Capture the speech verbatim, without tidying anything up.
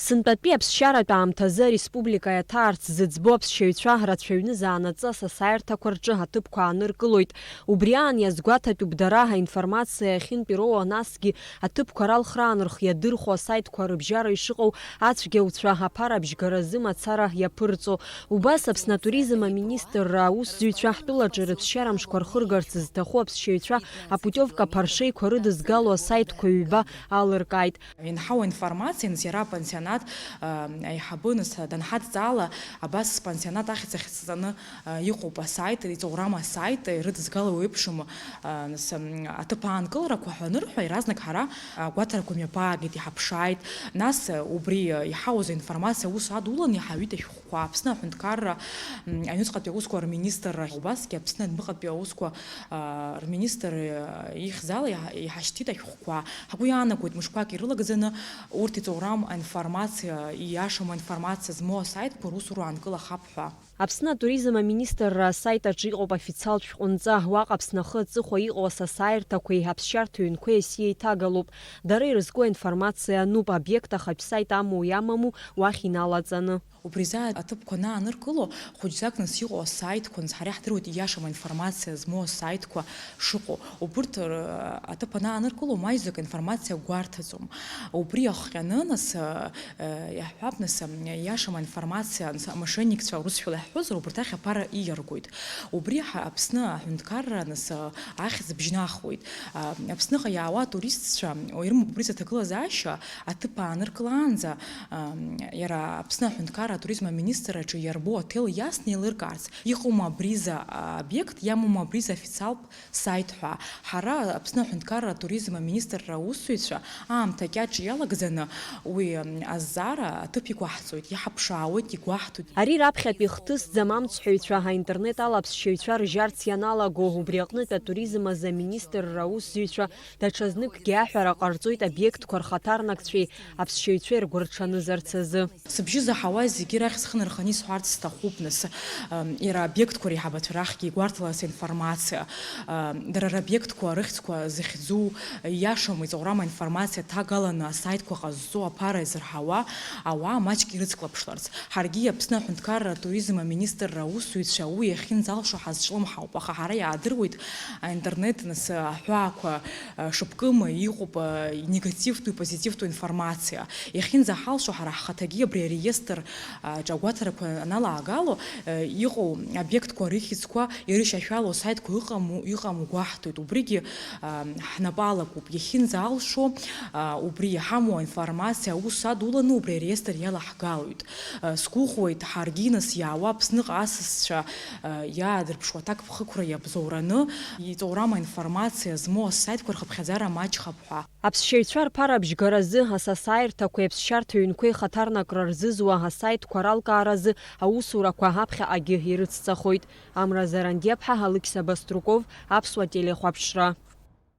Сынтәатәи аԥсшьаратә аамҭазы ареспублика иаҭаарц зыӡбо аԥсшьаҩцәа рацәаҩны заанаҵы асасааирҭақәа рҿы аҭыԥқәа ааныркылоит. Убри аан иазгәаҭатәуп дара аинформациа ахьынтә ироуа, насгьы аҭыԥқәа ралхраан рхы иадырхәо асаитқәа рыбжьара ишыҟоу ацәгьауцәа аԥара абжьгаразы мацара иаԥырҵо. Убас Аԥсны атуризм аминистрра аусзуҩцәа ҳтәылаҿы рыԥсшьара мшқәа рхыргарц зҭаху аԥсшьаҩцәа апутиовка ԥаршеиқәа рыдызгало асаитқәа ҩба алыркааит. Инҳау аинформациа, нас, иара апансионат, а, аиҳабы, нас, данҳадҵаала, абас пансионат ахьӡ ахьӡҵаны, а, иҟоуп асайт, иҵоурам асайт, ирыдызгало еиԥшым, а, нас, м, аҭыԥ аанкыларақәа ҳәа анырҳәа, иаразнак ҳара агәаҭарақәа мҩаԥаагеит, иҳаԥшааит. Нас, а, убри, а, иҳауаз аинформациа аус адулан иҳаҩит ашәҟәқәа. Аԥсны аҳәынҭқарра, м, аҩныҵҟатәи аусқәа рминистрра, убасгьы Аԥсны адәныҟатәи аусқәа, а, рминистр, а, ихьӡала иҳа-, иҳашьҭит ашәҟәқәа. Ҳгәы иаанагоит, мышқәак ирылагӡаны урҭ иҵоурам аинформациа, ииашам аинформациа змоу асаитқәа русура аанкылахап ҳәа. Аԥсны атуризм аминистрра асайт аҿы иҟоуп официалтә шәҟәынҵа, уаҟа Аԥсны ахы аҵыхәа иҟоу асасааирҭақәеи аԥсшьарҭа ҩнқәеи асиа иҭагалоуп. Дара ирызку аинформациа ануп, обиект ахатә сайт амоу иамаму уахь иналаҵаны. Убри азы аҭыԥқәа анааныркыло, хәыҷӡак нас иҟоу асаитқәа, нас ҳара иаҳдыруеит ииашам аинформациа змоу асаитқәа шыҟоу. Убырҭ р-, аҭыԥ анааныркыло, маҷӡак аинформациа гәарҭаӡом. Убри ахҟьаны, нас, э, э, иаҳҳәап, нас, м, ииашам аинформациа, нас, амошенникцәа урысшәала иаҳҳәозар, убырҭ ахь аԥара ииаргоит. Убри ҳа-, Аԥсны аҳәынҭқарра, нас, э, ахьӡ бжьнахуеит. А, Аԥсныҟа иаауа атуристцәа ирымоуп убри аҭагылазаашьа, аҭыԥ ааныркылаанӡа, ам, иара Аԥсны аҳәынҭқарра атуризм аминистрраҿы иарбоу аҭел иасны еилыркаарц, иҟоума абриза обиект, иамоума абриза официалтә сайт ҳәа. Ҳара Аԥсны аҳәынҭқарра атуризм аминистрра аусзуҩцәа аамҭа кьаҿ иалагӡаны уи, ам, азҵаара аҭыԥ иқәаҳҵоит, иҳаԥшаауеит, игәаҳҭоит. Ари раԥхьатәи хҭысӡам, амцҳәаҩцәа аинтернет ала аԥсшьаҩцәа ржьарц ианалаго, убри аҟнытә атуризм азы аминистрра аусзуҩцәа даҽазныкгьы аҳәара ҟарҵоит обиектқәа рхаҭарнакцәеи аԥсшьаҩцәеи ргәырҽанызарц азы. Сыбжьы заҳауа зегьы рахь схы нарханы исҳәарц сҭахуп, нас, ам, иара обиектқәа реиҳабацәа рахьгьы игәарҭалаз аинформациа, ам, дара робиектқәа рыхьӡқәа зыхьӡу, ииашам, иҵоурам аинформациа ҭагаланы асаитқәа ҟазҵо аԥара изырҳауа ауаа маҷк ирыцклаԥшларц. Ҳаргьы Аԥсны аҳәынҭқарра атуризм аминистрра аусзуҩцәа уи иахьынӡалшо ҳазҿлымҳауп, аха ҳара иаадыруеит, аинтернет, нас, аҳәаақәа, а, шыԥкым иҟоуп, а, негативтәу, позитивтәу информациа. Иахьынӡаҳалшо ҳара ҳхаҭагьы абри ареестр, а, ҿы агәаҭарақәа аналаагало, а, иҟоу обиектқәа рыхьӡқәа ирышьашәало асаитқәа ыҟаму, иҟаму гәаҳҭоит. Убригьы, а, ҳнапы алакуп. Иахьынӡалшо, а, убри иҳамоу аинформациа аус адуланы убри ареестр иалаҳгалоит. А, сгәыӷуеит, ҳаргьы нас иаауа Аԥсныҟа асасцәа, а, иаадырԥшуа аҭакԥхықәра иабзоураны, иҵоурам аинформациа змоу асаитқәа рхыԥхьаӡара маҷхап ҳәа. Аԥсшьаҩцәа рԥара абжьгаразы, асасааирҭақәеи аԥсшьарҭа ҩнқәеи хаҭарнакра рзызуа асаитқәа ралкааразы аусурақәа аԥхьаҟагьы ирыцҵахоит. Амра Зарандиаԥҳа, Алықьса Баструков, Аԥсуа телехәаԥшра.